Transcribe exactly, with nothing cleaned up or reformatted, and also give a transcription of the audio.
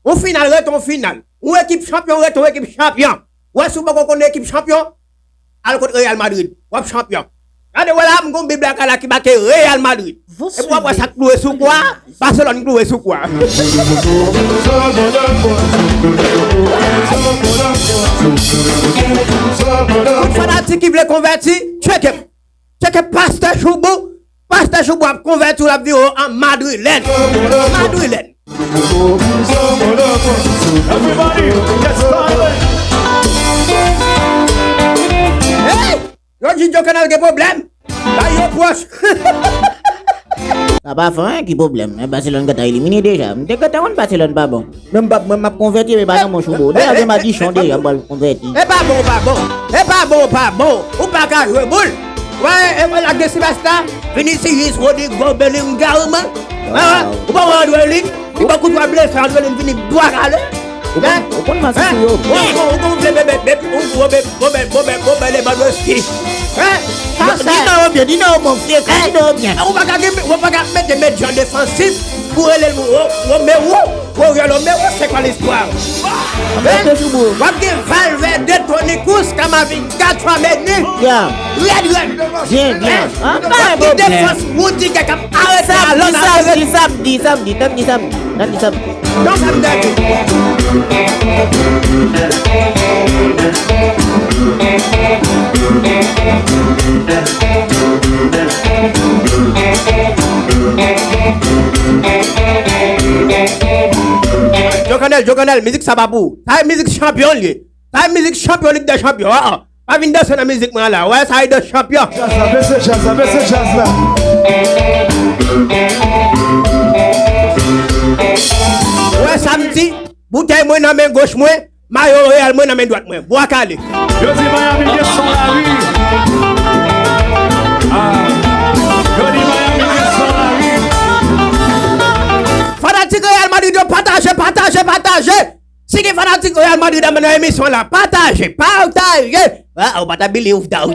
Yon final rete yon final. Yon ekip chanpyon rete yon ekip chanpyon. Ou wè si w poko konn ekip chanpyon, al kot Real Madrid. W ap chanpyon. Gade, wè la, m gon Bib lakay la ki make Real Madrid. Epi w ap wè sa k kloure sou kwa, Barcelone kloure sou kwa. Tout fanatik ki vle konvèti, tcheke m. Tcheke Pastè Choubou. Pastè Choubou ap konvèti w, l ap vire w an madrilèn. Madrilèn. Everybody, get started. Hey! Yo di Djo Kanal gen pwoblèm. Bay yo pwòch. Sa pa fè anyen, ki pwoblèm? Men Barcelone gentan elimine deja. M te gentan konn Barcelone pa bon. Men m p ap, mwen m ap konvèti, men pa nan men Choubou. Deja gen madichon deja, m pral konvèti. E pa bon, ou pa bon. E pa bon, ou pa bon. Ou pa ka jwe boul. Wè, e wè la gen Sébastien, Vinicius, Rodrygo, Bellingham. Wè, wè. Ou pa wè André Ling? Li pran kout dwèt blese, André Ling vini bwa kale. Ou konn, ou konn masifi yo byen. Ou konn, ou konn vle bebe, bebe, ou, ou, bebe, bebe, bebe, bebe, Lewandowski. Hein? Sa, sa. Di non yo byen, di non yo bon, frè, di non yo byen. Ou pa ka gen, ou pa ka mete medya defansif pou rele l Ro-, Romero, Oriol Romero, c'est quoi l'histoire? Hein? W ap gen Valverde, Toni Kroos, Camavinga, Tchouaméni. Ya. Rèd, rèd. Byen, byen. Hein? An pa gen pwoblèm. W ap gen defans Rudiger k ap arete Haaland, arete. Samdi, samdi, samdi, samdi, samdi. Samdi, samdi. Non, samdi. Djo Kanèl, Djo Kanèl, mizik sa pa pou ou. Sa e mizik chanpyon li ye. Sa e mizik chanpyon, Lig dè Chanpyon. Ah, ah. Pa vin danse nan mizik mwen an la. Wè, sa e de chanpyon. Jazz la, bese jazz la, bese jazz la. Wè, samdi, boutèy mwen nan men goch mwen, mayo Real mwen nan men dwat mwen. Bwa kale. Yo di Miami gen son lari. Ah. Yo di Miami gen son lari. Fanatik Real Madrid yo, pataje, pataje, pataje. Si gen fanatik Real Madrid nan emisyon la, pataje, pataje. Ah, ou pa ta believe that.